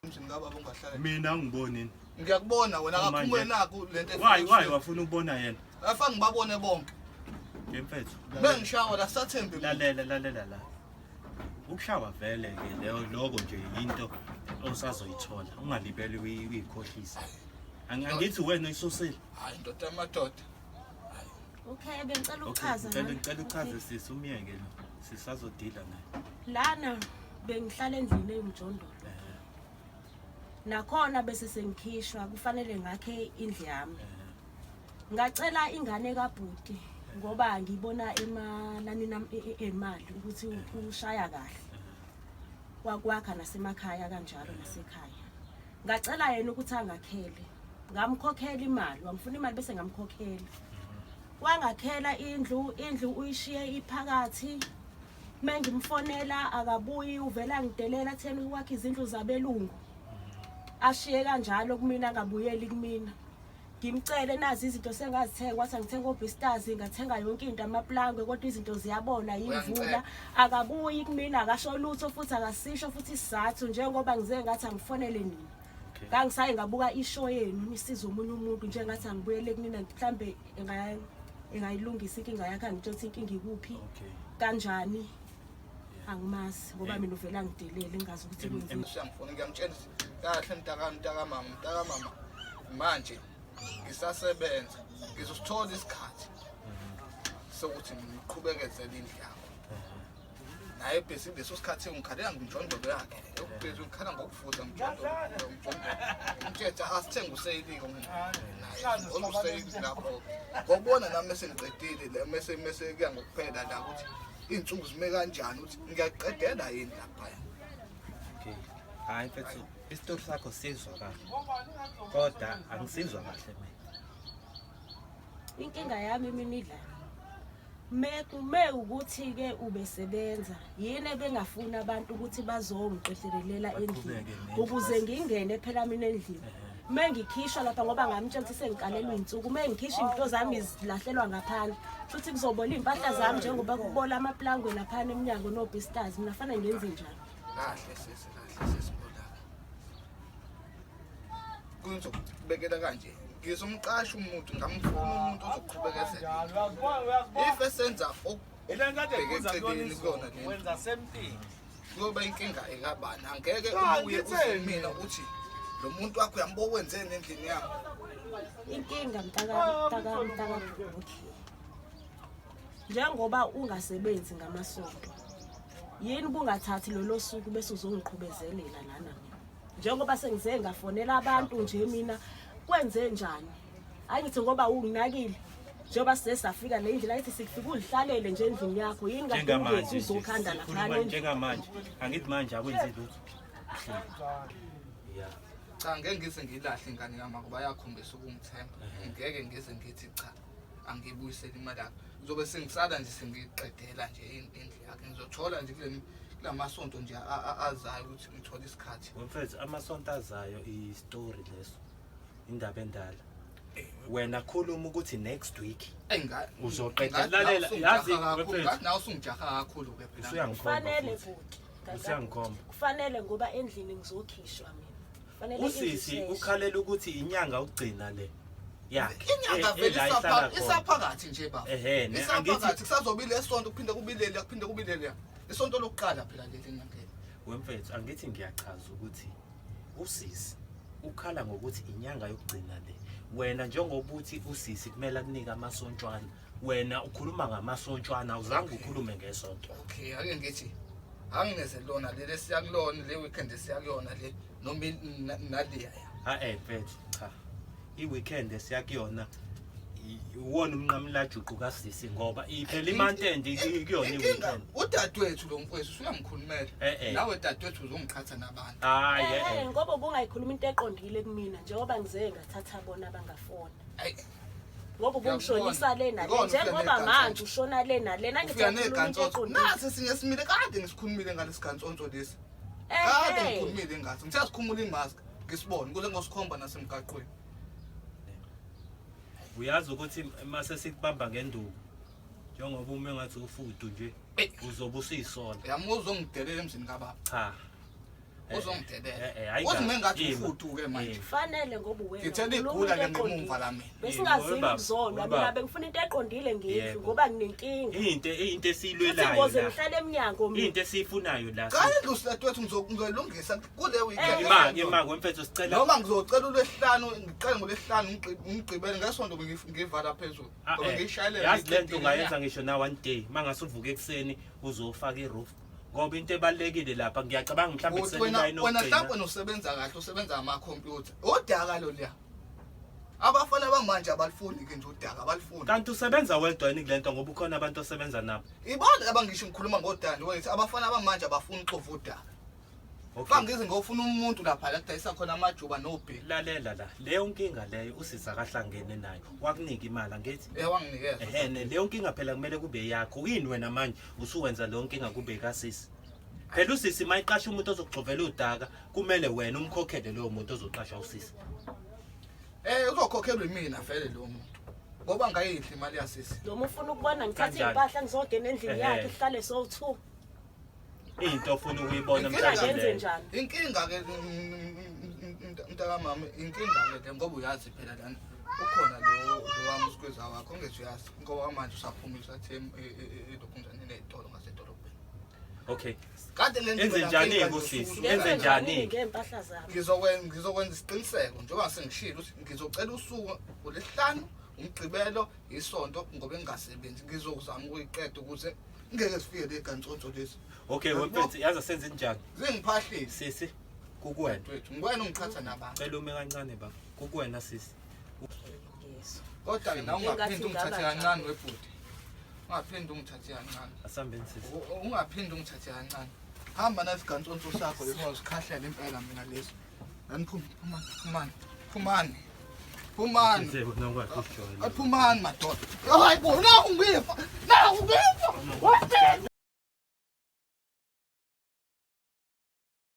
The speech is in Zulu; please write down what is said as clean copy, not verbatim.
Emzini kababa ungahlala. Mina angiboni. Ngiyakubona wena Uma akaphumule nje. naku lento Why wafuna ukubona yena? Afa ngibabone bonke. Ke mfethu. Bengishawa la sathembe. Lalela lalela la. Ukushawa vele ke leyo lokho nje into osazoyithola. Ungalibeli uyikhohlisa. Angithi wena uyisusile. Hayi ndoda amadoda. Okay, bengicela Okay, ukuchaza. ngicela nami. ngicela uchaze sisi umyeke lo. Sisazodila naye. Lana bengihlala endlini eyumjondolo. Nakhona bese sengikhishwa kufanele ngakhe indlu yami. Ngacela ingane kabhuti ngoba ngibona emanani emali ukuthi ushaya kahle. Kwakwakha nasemakhaya kanjalo nasekhaya. Ngacela yena ukuthi angakhele. Ngamkhokhela imali, wangifuna imali bese ngamkhokhela. Wangakhela indlu, indlu uyishiye iphakathi. Mengimfonela akabuyi uvela ngidelela thena uwakha izindlu zabelungu. Ashiye kanjalo kumina angabuyeli kumina. Ngimcele nazi izinto sengazithenga wathi angithenga obistars ngathenga yonke into amaplangwe kodwa izinto ziyabona yimvula akabuyi kumina akasho lutho futhi akasisho futhi isizathu njengoba ngize ngathi angifonele nina. Ngangisaye ngabuka ishow yenu nisiza omunye umuntu njengathi angibuyele kunina mhlambe engayilungisa inkinga yakhe angitshela ukuthi inkinga ikuphi kanjani angimazi ngoba mina uvela ngidelele ngingazi ukuthi kwenzeni. Usuyangifuna ngiyamtshela ukuthi kahle mntaka mntakamama mntakamama manje ngisasebenza ngizosithola isikhathi sokuthi ngiqhubekezele indlu yakho. Naye bhesi leso sikhathi ngikhalela ngomjondolo yakhe ubhesi ngikhala ngokuvuza ngomjondolo ngomjondolo ngimtshela asithenge useyilike naye oluseyili lapho ngokubona nami sengiqedile la mese mese kuya ngokuphela la ukuthi iy'nsuku zime kanjani ukuthi ngiyaqedela yini laphaya. Okay. Hayi mfethu, isitori sakho sizwa kahle. Kodwa angisizwa kahle mina. Inkinga yami mina idla. Me ukuthi ke ubesebenza yini ebengafuni abantu ukuthi bazongiqedelelela endlini ukuze ngingene phela mina endlini. Mengikhishwa lapha ngoba ngamtshela ukuthi sengikalelwa insuku mengikhishwa into zami zilahlelwa ngaphandle futhi kuzobola impahla zami njengoba kubola amaplangwe lapha eminyango no bisters mina fanele ngenze njani. Kahle sisi kahle sisi Bolaka. Kuzokubekela kanje ngizomqasha umuntu ngamfuna umuntu ozoqhubekezela if esenza okubheke eceleni kuyona le wenza same thing kuyoba inkinga ekabani angeke Cha, ubuye ngitheni? uze mina uthi lo muntu wakho uyambuka wenzeni endlini yami Inkinga mntaka mntaka mntaka okay. Njengoba ungasebenzi ngamasonto yini ubungathathi lolo suku bese uzongiqhubezelela lana mina njengoba sengize ngafonela abantu nje mina kwenze njani hayi ngithi ngoba unginakile njengoba size safika le ndlela ithi sikufika uzihlalele nje endlini yakho yini kade Njengamanje ungezi nje, uzokhanda sikhuluma laphana endlini njengamanje. Angithi manje akwenzi lutho. Yeah. Cha ngeke ngize ngilahle ingane yami ngoba yakhombisa ukungithemba. Ngeke ngize ngithi cha angibuyisele imali yakhe. Ngizobe sengisala nje sengiqedela nje indlu yakhe. Ngizothola nje kule kulamasonto nje azayo ukuthi ngithole isikhathi. Mfethu amasonto azayo i-story leso. Indaba endala. Wena khuluma ukuthi next week Enga uzoqeda. Lalela yazi mfethu. Nawe usungijaha kakhulu ke phela. Usuyangikhomba kufanele futhi. bhuti Usuyangikhomba. Kufanele ngoba endlini ngizokhishwa mina. Kufanele indlu Usisi isheshe. ukhalela ukuthi inyanga ukugcina le yakhe. Inyanga vele la ihlala khona. isaphakathi nje baba. Ehhe, ne, Isaphakathi kusazoba isonto kuphinde kubilele kuphinde kubilele. Isonto lokuqala phela leli enyangeni. Wemfethu angithi ngiyachaza ukuthi usisi ukhala ngokuthi inyanga yokugcina le. Wena njengoba uthi usisi kumele akunike amasontshwana, wena ukhuluma ngamasontshwana awuzange ukhulume ngesonto. Okay, ake ngithi angineze lona leli esiya kulona le weekend esiya kuyona le noma naliya. Ha eh mfethu cha. I-weekend esiya kuyona iwona umnqamulajuqu kasisi ngoba iphela imantende kuyona i-weekend. Udadewethu lo mfowethu usuyamkhulumela. Eh, eh. Nawe dadewethu uzongiqhatha nabantu. Hayi Eh, eh. ngoba ubungayikhuluma into eqondile kumina njengoba ngize ngathatha bona bangafona. Ayi Ngoba ubungishonisa le nale Ngikona ufika njengoba negantsonso. manje ushona le nale ufika nangithi ukhuluma into negantsonso. eqondile. Nasi sinye simile kade ngisikhulumile ngalesigantsonso lesi. Kade Eh, ngikhulumile ngaso. Ngithe sikhumula imask ngisibone ukuze ngosikhomba nasemgaqweni. Uyazi ukuthi mase sikubamba ngenduku njengoba ume ngathi ufudu nje uzobe usuyisola. Uyamuzwa ungidelela emzini kababa. Cha. Uzongidelela. Eh, eh, hayi Uthi kabi. mengathi Ima. ufuduke manje. Ima. Fanele ngoba uwena. Ngithela ukhuluma igula into le ngemuva eqondile. la mina. Besingazili Yebo, ukuzolwa baba. mina bengifuna into eqondile ngendlu Yebo. ngoba nginenkinga. Into Futhi esiyilwelayo ngoze la. ngihlale emnyango mina. Into esiyifunayo la. Cha indlu sidadewethu ngizoyilungisa kule weekend. Ima ima wemfethu sicela Noma ngizocela ulwesihlanu ngiqale ngolwesihlanu ngigqibele ngesonto ngivala phezulu. Ah, Ngoba eh, ngiyishayelele. Yazi lento ungayenza ngisho na one day mangase uvuke ekuseni uzofaka iroof ngoba into ebalekile lapha ngiyacabanga mhlawumbe Ukuthi ekuseni wena line wena yokugcina. mhlawumbe usebenza kahle usebenza ngamakhompyutha. Udaka lo liya. Abafana bamanje abalifuni ke nje udaka abalifuni. Kanti usebenza wedwa yini kulento ngoba ukhona abantu osebenza nabo. Ibona abangisho ngikhuluma ngodani wethu abafana bamanje abafuni uxova udaka. Okay. Fangize ngofuna umuntu lapha la kudayisa khona amajuba nobheki. Lalela la leyo nkinga leyo usisi akahlangene nayo wakunika imali angithi Eh wanginikeza. ehene leyo nkinga phela kumele kube yakho yini wena manje usuwenza leyo nkinga kube kasisi phela usisi uma iqasha umuntu ozokugxovela udaka kumele wena umkhokhele loyo muntu ozoqasha usisi Eh uzokhokhelwa imina vele lo muntu. Ngoba ngayidli imali yasisi. Noma ufuna ukubona ngithathe Kanjani? iy'mpahla ngizongena endlini Ehhe. yakhe sihlale sowu-two. Into ofuna ukuyibona Inkinga mhlawumbe Ngenze leyo. njani? Inkinga ke mntakamama inkinga ke le ngoba uyazi phela lana ukhona lo lo wami usikweza wakho ongethi uyazi ngoba manje usaphumile usathe elokhunjani nezitolo ngasedolobheni. Okay. Kade le Enze njani-ke usisi? Ngenze Enze njani njani? ngey'mpahla zami? Ngizokwenza ngizokwenza isiqiniseko njengoba sengishilo ukuthi ngizocela usuku ngolwesihlanu umgqibelo isonto ngoba engingasebenzi ngizozama ukuyiqeda ukuze ngeke sifike le gantsonso lesi. Okay wemfethu yazi senze njani? Zingiphahlise. Sisi kukuwena. Wethu ngiwena ungiqhatha nabantu. Cela ume kancane baba. Kukuwena sisi. Yesu. Kodwa ke nawe Engathi ungaphinde ungithathe ingaba kancane webhuti. Ungaphinde ungithathe kancane. Asambeni sisi. Ungaphinde ungithathe kancane. Hamba nesigantsonso sakho leso uzikhahlela impela mina leso. Nani phuma phumani phumani phumani. Phumani. Nze wena ungakho ukujwayela. Aphumani madoda. Hayi bo naku ngifa. Naku ngifa.